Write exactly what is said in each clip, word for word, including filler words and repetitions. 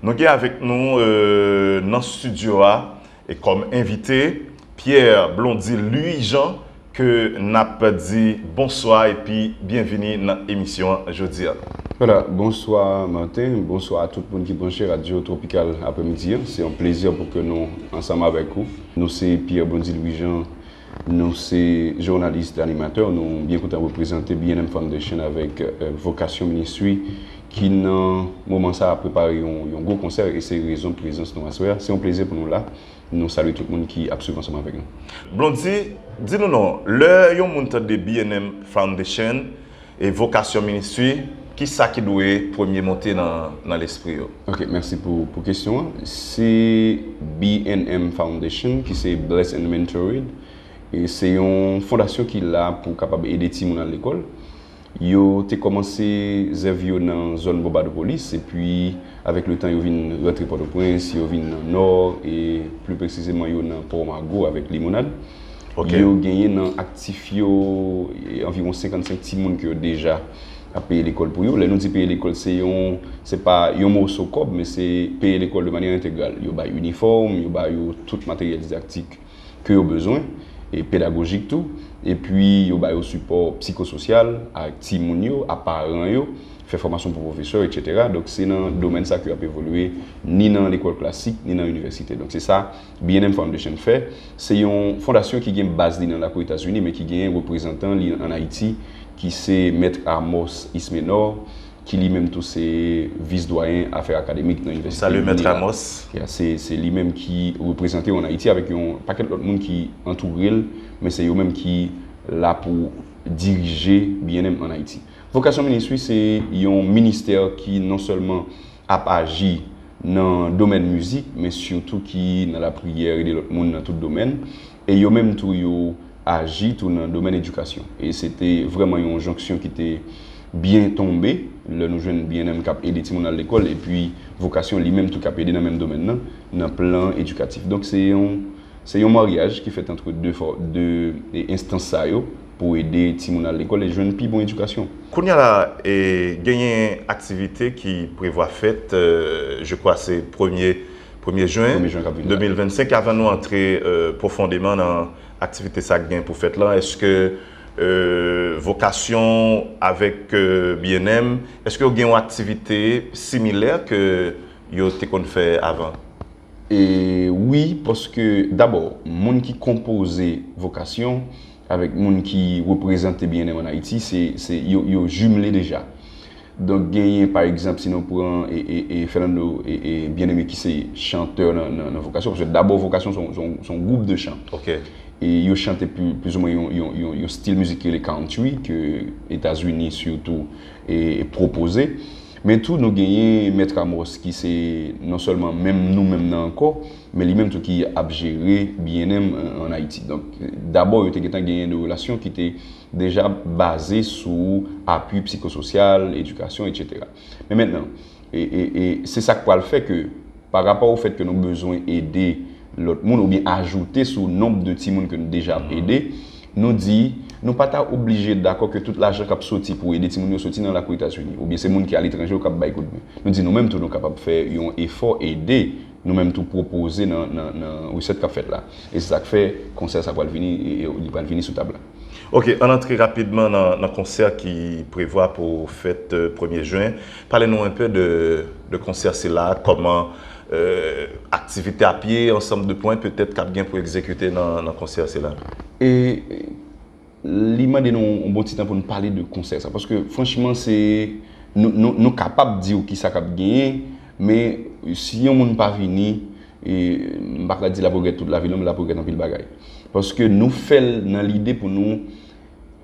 Nou gen avèk nou euh, nan estidyo a e kòm envite Pierre Blondy Louis Jean ke n ap di bonswa epi byenvini nan emisyon an jodi a. Voilà, bonswa Martin, bonswa a tout moun ki branche Radyo Tropikal apremidi an. Se yon plezi pou ke nou ansanm avèk ou. Nou se Pierre Blondy Louis Jean, nou se jounalis, animatè, nou byen kontan reprezante B N M Foundation avèk euh, Vocation Ministry ki nan moman sa a prepare yon, yon gwo konsè e se rezon prezans nou aswè a. Se yon plezi pou nou la. Nou salye tout moun ki ap swiv ansanm avèk nou. Blondy, di nou non, lè yon moun tande B N M Foundation e Vocation Ministry, ki sa ki dwe premye monte nan, nan lespri yo? Ok, mèsi pou, pou kesyon an. Se B N M Foundation, ki se Bless and Mentored. E se yon fondasyon ki la pou kapab ede timoun al lekòl. Yo te kòmanse zèv yo nan zòn Bonbadopolis, epi avèk letan yo vin rantre Pòtoprens, yo vin nan Nò, e pli presizeman yo nan Pò Mago avèk Limonad. Yo genyen nan aktif yo e, anviwon senkannsenk timoun ke yo deja ap peye lekòl pou yo. Lè nou di peye lekòl, se yon, se pa yon moso kòb, men se peye lekòl de manyè entegral. Yo bay inifòm, yo ba yo tout materyèl didaktik ke yo bezwen, e pedagojik tou, epi yo ba yo sipò psikososyal ak timoun yo, ak paran yo, fè fòmasyon pou pwofesè, etsetera. Donk, se nan domèn sa ke y ap evolye, ni nan lekòl klasik, ni nan inivèsite. Donk, se sa B N M Foundation fè. Se yon fondasyon ki gen baz li nan lakou Etazini, men ki gen reprezantan li ann Ayiti, ki se Mèt Amos Ismenor, ki li menm tou se vis dwayen afè akademik nan Inivèsite Salye Mèt Amos. Ya, se, se li menm ki reprezante yo ann Ayiti avèk yon pakèt lòt moun ki antoure l, men se yo menm ki la pou dirije B N M ann Ayiti. Vocation Ministry se yon ministè ki non sèlman ap aji nan domèn mizik, men sitou ki nan lapriyè, ede lòt moun nan tout domèn. E yo menm tou yo aji tou nan domèn edikasyon. E se te vrèman yon jonksyon ki te byen tonbe lè nou jwenn B N M k ap ede timoun al lekòl epi Vocation li menm tou k ap ede nan menm domèn nan, nan plan edikatif. Donk se yon, se yon maryaj ki fèt ant de, de enstans sa yo pou ede timoun al lekòl e jwenn pi bon edikasyon. Kounye a la, e, genyen aktivite ki prevwa fèt, euh, je crois se premye premye jen de mil vennsenk. Avan nou antre euh, pwofondeman nan aktivite sa k gen pou fèt lan, èske euh, Vocation avèk euh, B N M, èske yo gen yon aktivite similè ke yo te konn fè avan? E wi, paske dabò, moun ki konpoze Vocation avèk moun ki reprezante B N M ann Ayiti, se, se, yo, yo jimle deja. Donk genyen pa egzanp si nou pran e, e, e Fernando e, e Bien-Aimé ki se chantè nan, nan, nan Vocation, paske dabò Vocation se yon, se yon, se yon gwoup de chan. E yo chante pli, plizoumwen yon, yon, yon, yon stil mizik ki rele country, ke Etazini sitou e, e pwopoze. Men tou nou genyen Mèt Amos ki se non sèlman menm nou menm nan ankò, men li menm tou ki ap jere B N M ann Ayiti. Donk dabò yo te gentan genyen de relasyon ki te deja baze sou apui psikososyal, edikasyon, etsetera. Men mentnan, e, e, e se sa k pral fè ke, pa rapò o fèt ke nou bezwen ede lòt moun oubyen ajoute sou nonb de timoun ke nou deja ap ede, nou di, nou pa ta oblije dakò ke tout lajan k ap soti pou ede timoun yo soti nan lakou Etazini, oubyen se moun ki aletranje yo k ap bay koudmen. Nou di nou menm tou nou kapab fè yon efò ede, nou menm tou pwopoze nan, nan, nan resèt k ap fèt la. E se sa k fè konsè sa pral vini, e, e li pral vini sou tab la. Ok, ann antre rapidman nan, nan konsè ki prevwa pou fèt euh, premye jen. Pale nou enpe de, de konsè sila, kòman euh, aktivite a pye, ansanm de pwen petèt k ap gen pou egzekite nan, nan konsè sila. E li mande nou yon bon ti tan pou nou pale de konsè sa. Paske franchman, se nou, nou, nou kapab di w kisa k ap genyen, men si yon moun pa vini, e, m pa ka di l ap regrèt tout lavi l non, men l ap regrèt anpil bagay. Paske nou fè l nan lide pou nou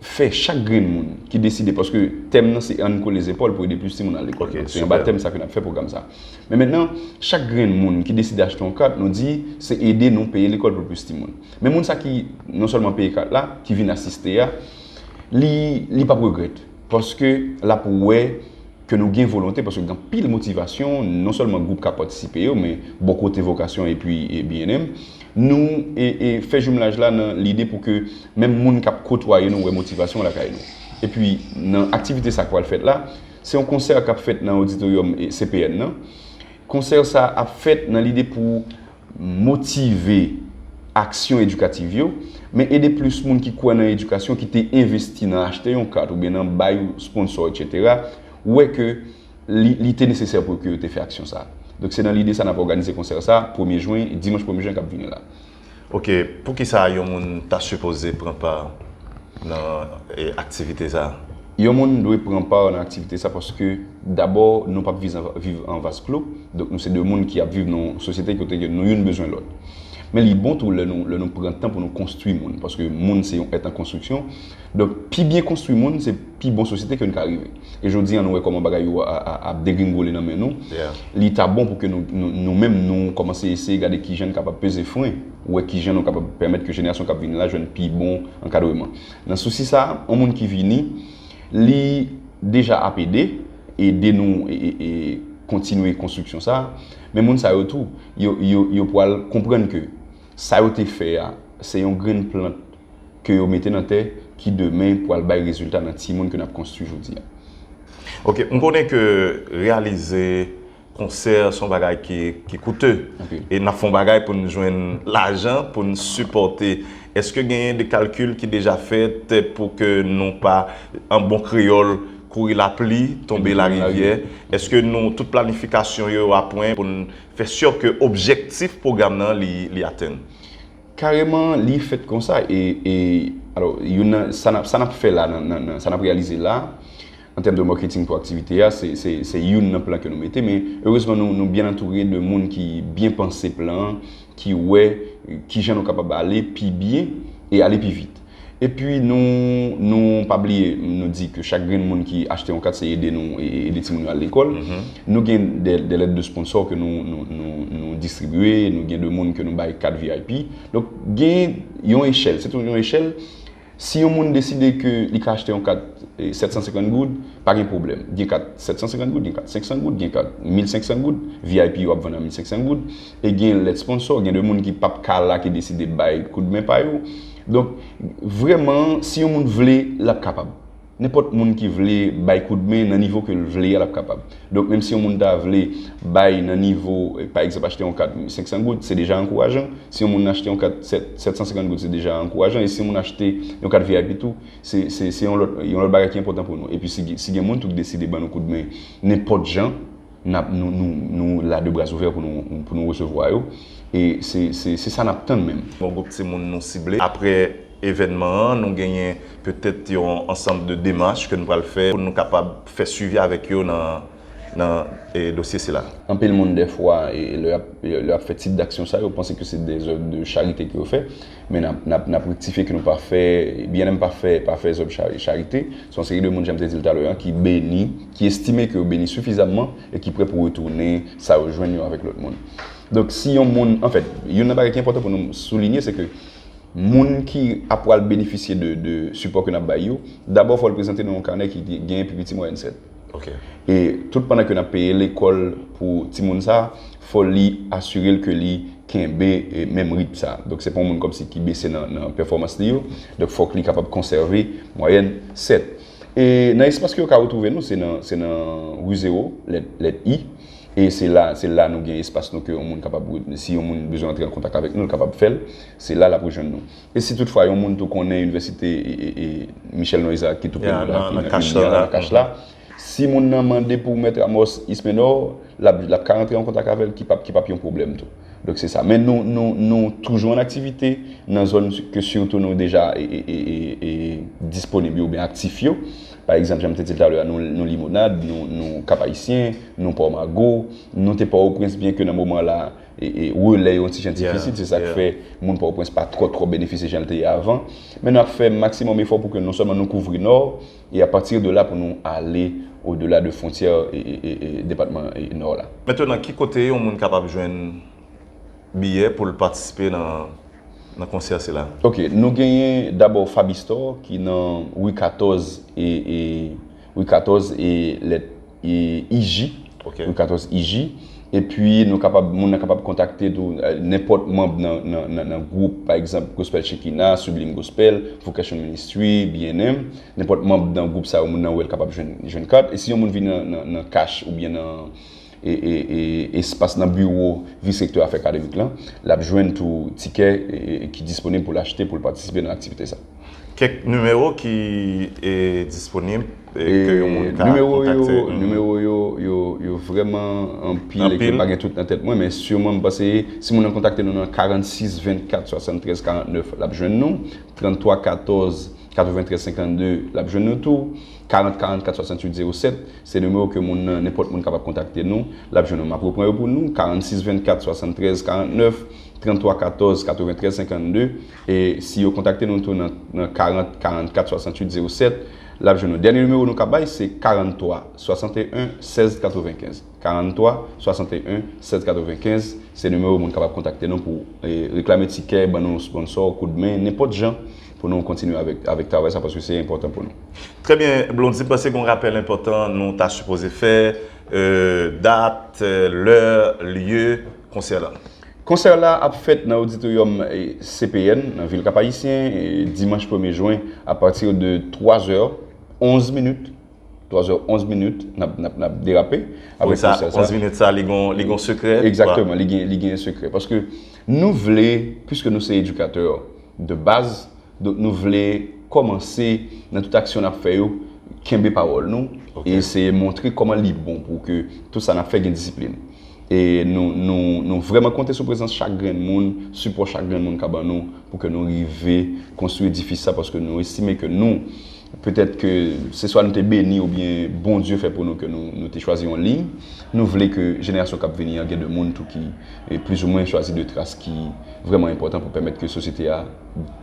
fè chak grenn moun ki deside, paske tèm nan se ann kole zepòl pou ede plis timoun al lekòl. Donk se anba tèm sa ke n ap fè pwogram sa. Men mentnan, chak grenn moun ki deside achte yon kat, nou di se ede nou peye lekòl pou plis timoun. Men moun sa ki non sèlman peye kat la, ki vin asiste a, li, li p ap regrèt. Paske l ap wè ke nou gen volonte, paske gen anpil motivasyon, non sèlman gwoup k ap patisipe yo, men bò kote Vocation epi e, B N M. Nou e, e, fè jimlaj la nan lide pou ke menm moun k ap kotwaye nou wè motivasyon lakay nou. Epi, nan aktivite sa k pral fèt la, se yon konsè k ap fèt nan oditoryòm e, C P N nan. Konsè sa ap fèt nan lide pou motive aksyon edikativ yo, men ede plis moun ki kwè nan edikasyon, ki te envesti nan achte yon kat oubyen nan bay sponsò, etsetera, wè ke li, li te nesesè pou ke yo te fè aksyon sa. Donk, se nan lide sa n ap òganize konsè sa, premye jen, dimanch premye jen k ap vini la. Ok, poukisa yon moun ta sipoze pran pa nan e, aktivite sa? Yon moun dwe pran pa nan aktivite sa paske, dabò, nou p ap viv an, viv an vas klo. Donk, nou se de moun ki ap viv nan yon sosyete kote ke nou youn bezwen lòt. Men li bon tou lè nou, lè nou pran tan pou nou konstwi moun, paske moun se yon èt an konstriksyon. Donk, pi byen konstwi moun, se pi bon sosyete ke n ka rive. E jodi a, nou wè kòman bagay yo a- a- ap degringole nan men nou. Yeah. Li ta bon pou ke nou, nou, nou menm, nou kòmanse eseye gade kijan n kapab peze fren, wè kijan nou kapab pèmèt ke jenerasyon k ap vini la jwenn pi bon ankadreman. Nan sousi sa a, yon moun ki vini, li deja ap ede, ede nou e, e, e kontinye konstriksyon sa a. Men moun sa yo tou, yo, yo, yo pral konprann ke sa yo te fè a, se yon grenn plant ke yo mete nan tè ki demen pral bay rezilta nan timoun ke n ap konstwi jodi a. Ok, m konnen ke reyalize konsè se yon bagay ki, ki koute. Anpil. E n ap fè yon bagay pou n jwenn lajan, pou n sipòte. Èske genyen de kalkil ki deja fèt pou ke nou pa, an bon kreyòl, kouri lapli, tonbe larivyè? Èske nou, tout planifikasyon yo a pwen pou n fè si ke objektif pwogram nan li, li atenn? Kareman, li fèt konsa. E, e alò, youn nan, sa n ap, sa n ap fè la, nan, nan, nan, sa n ap reyalize la, an tèm de marketing pou aktivite a, se, se, se youn nan plan ke nou mete, men erezman, nou, nou byen antoure de moun ki byen panse plan an, ki wè kijan nou kapab ale pi byen e ale pi vit. Epi nou, nou pa bliye, nou di ke chak grenn moun ki achte yon kat, se ede nou, e- ede timoun yo al lekòl. Nou gen de, de lèt de sponsò ke nou, nou, nou, nou distribye, nou gen de moun ke nou bay kat V I P. Donk, gen yon echèl, se tou yon echèl. Si yon moun deside ke li ka achte yon kat e, sèt san senkant goud, pa gen pwoblèm. Gen kat sèt san senkant goud, gen kat senk san goud, gen kat mil senk san goud, V I P yo ap vann a mil senk san goud, e gen lèt sponsò, gen de moun ki p ap ka la ki deside bay koudmen pa yo. Donk, vrèman, si yon moun vle, l ap kapab. Nenpòt moun ki vle bay koudmen nan nivo ke l vle a, l ap kapab. Donk, menm si yon moun ta vle bay nan nivo, e, pa egzanp, achte yon kat senk san goud, se deja ankourajan. Si yon moun achte yon kat sèt, sèt san senkant goud, se deja ankourajan. E si yon moun achte yon kat V I P tou, se, se, se yon lòt, yon lòt bagay ki enpòtan pou nou. Epi si, si gen moun tou ki deside ban nou koudmen nenpòt jan, n ap, nou, nou, nou la de bras ouvè pou nou, pou nou resevwa yo. E se, se, se sa n ap tann menm. Yon gwoup timoun nou sible. Apre evènman an, nou genyen petèt yon ansanm de demach ke nou pral fè pou nou kapab fè swivi avèk yo nan, nan e, dosye sila. Anpil moun, dèfwa, e, lè y ap, lè y ap fè tip daksyon sa, yo panse ke se de zèv de charite ke yo fè. Men n ap, n ap, n ap rektifye ke nou pa fè, B N M pa fè, pa fè zèv cha- charite. Se yon seri de moun, jan m te di l talè a, ki beni, ki estime ke yo beni sifizamman e ki prè pou retounen sa yo jwenn yo avèk lòt moun. Donk, si yon moun, anfèt, youn nan bagay ki enpòtan pou nou soulinye, se ke moun ki ap pral benefisye de, de sipò ke n ap bay yo, dabò, fò l prezante nou yon kanè ki gen pi piti mwayèn sèt. Ok. E tout pandan ke n ap peye lekòl pou timoun sa, fò li asire l ke li kenbe, e, menm ritm sa. Donk, se pa yon moun kòmsi ki bese nan, nan pèfòmans li yo. Donk, fòk li kapab konsève mwayèn sèt. E nan espas ke yo ka retwouve nou, se nan, se nan ri zewo, lèt, lèt I. E se la, se la nou gen espas nou ke yon moun kapab, si yon moun bezwen antre an kontak avèk nou, l kapab fè l. Se la l ap rejwenn nou. E si toutfwa yon moun tou konnen inivèsite e, e, e Michel Noël ki tou pre Ya, nou la, nan- ki nan nan- kach ki la, nan la. Nan kach la, si moun nan mande pou Mèt Amos Ismenor, l ap, l ap ka rantre an kontak avè l, ki p ap, ki p ap yon pwoblèm tou. Donk se sa. Men nou, nou, nou toujou an aktivite nan zòn ke sitou nou deja e, e, e, e, e disponib yo oubyen aktif yo. Pa egzanp, jan m te di l talè a, nou, nou Limonad, nou, nou Kap Ayisyen, nou Pòmago, nou te Pòtoprens, byen ke nan moman la, e, e, relè yo yon ti jan Yeah, difisil, se sa k yeah. fè moun Pòtoprens pa twò, twò benefisye jan l te ye avan. Men n ap fè maksimòm efò pou ke non sèlman nou kouvri Nò, e apati de la pou nou ale odela de fwontyè e, e, e, e depatman e, Nò la. Mentnan, ki kote yon moun kapab jwenn biyè pou l patisipe nan, nan konsè sila? Ok, nou genyen dabò Fabistore ki nan ri katòz e, e ri katòz e lèt e I J. Ok. Ri katòz I J. Epi nou kapab, moun nan kapab kontakte tou, eh, nenpòt manm nan, nan, nan, nan gwoup, pa egzanp, Gospel Shekinah, Sublime Gospel, Vocation Ministry, B N M. Nenpòt manm nan gwoup sa yo, moun nan wè l kapab jwenn, jwenn kat. E si yon moun vin nan, nan, nan kach oubyen nan, e, e, e, espas nan biwo vis rektè afè akademik lan, l ap jwenn tou tikè e, e, ki disponib pou l achte pou l patisipe nan aktivite sa. Kèk nimewo ki e, disponib e, ke yon moun ka Nimewo yo, kontakte. Mhm. Nimewo yo, yo, yo vrèman anpil e ke Anpil. M pa gen tout nan tèt mwen, men siman m panse si moun nan kontakte nou nan karannsis vennkat swasanntrèz karantnèf, l ap jwenn nou. Tranntwa katòz katreventrèz senkannde, l ap jwenn nou tou. Karant karannkat swasannwit zewo sèt, se nimewo ke moun nan, nenpòt moun kapab kontakte nou, l ap jwenn nou. M ap repran yo pou nou, karannsis vennkat swasanntrèz karantnèf, tranntwa katòz katreventrèz senkannde, e si yo kontakte nou tou nan, nan karant karannkat swasannwit zewo sèt, l ap jwenn nou. Dènye nimewo nou ka bay, se karanntrwa swasanteyen sèz katrevenkenz. Karanntrwa swasanteyen sèz katrevenkenz, se nimewo moun kapab kontakte nou pou e, reklame tikè, ban nou sponsò, koudmen, nenpòt jan pou nou kontinye avèk, avèk travay sa paske se enpòtan pou nou. Trè byen, Blondy, m panse gen yon rapèl enpòtan nou ta sipoze fè, e, dat, e, lè, lye konsè la. Konsè la ap fèt nan oditoryòm e, C P N nan vil Kap Ayisyen e, dimanch premye jen apati de twazè onz minit. Twazè onz minit, n ap, n ap, n ap derape avèk Sa, konsè sa. onz minit sa, li gon, li gon sekrè. Egzakteman, li gen, li gen sekrè. Paske nou vle, piske nou se edikatè de baz, donk nou vle kòmanse nan tout aksyon n ap fè yo, kenbe pawòl nou, Ok. E eseye montre kòman li bon pou ke tout sa n ap fè gen disiplin. E nou, nou, nou vrèman konte sou prezans chak grenn moun, sipò chak grenn moun ka ban nou pou ke nou rive konstwi edifis sa, paske nou estime ke nou, petèt ke se swa nou te beni oubyen Bondye fè pou nou ke nou, nou te chwazi yon liy. Nou vle ke jenerasyon k ap vini an gen de moun tou ki e, plizoumwen chwazi de tras ki vrèman enpòtan pou pèmèt ke sosyete a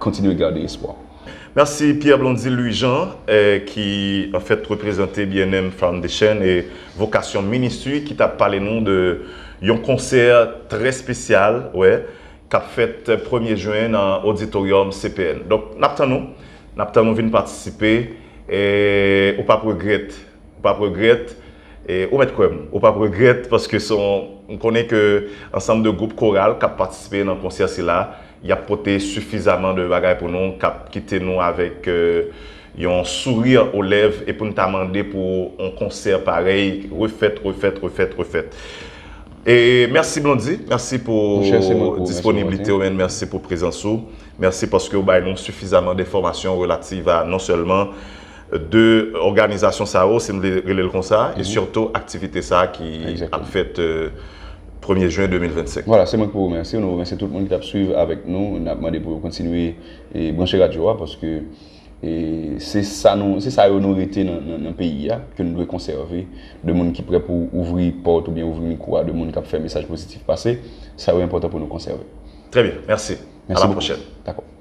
kontinye gade espwa. Mèsi Pierre Blondy Louis Jean, eh, ki anfèt reprezante B N M Foundation e Vocation Ministry, ki t ap pale nou de yon konsè trè espesyal, wè, k ap fèt premye jen nan oditoryòm C P N. Donk, n ap tann ou, n ap tann ou vin patisipe, e ou p ap regrèt, ou p ap regrèt, e ou mèt kwè m, ou p ap regrèt, paske se yon, m konnen ke ansanm de gwoup koral k ap patisipe nan konsè sila, y ap pote sifizaman de bagay pou nou, k ap kite nou avèk, euh, yon sourire aux lèvres, e pou n ta mande pou yon konsè parèy refèt, refèt, refèt, refèt. E mèsi Blondy, mèsi pou Monchè, se mwen ki remèsye w, disponiblite w, men mèsi pou prezans ou. Mèsi paske w bay nou sifizaman de enfòmasyon relativ a non sèlman de òganizasyon sa yo, si m vle rele l konsa, e sitou aktivite sa ki Exactement. Ap fèt, euh, premye jen de mil vennsenk. Vwala, se mwen ki pou remèsye nou, remèsye tout moun ki t ap swiv avèk nou. N ap mande pou yo kontinye e branche radyo a, paske e se sa nou, se sa yo nou rete nan, nan, nan peyi a, ke nou dwe konsève, de moun ki prè pou ouvri pòt oubyen ouvri mikwo a, de moun k ap fè mesaj pozitif pase, sa yo enpòtan pou nou konsève. Très bien, merci. Merci À la beaucoup. Prochaine. D'accord.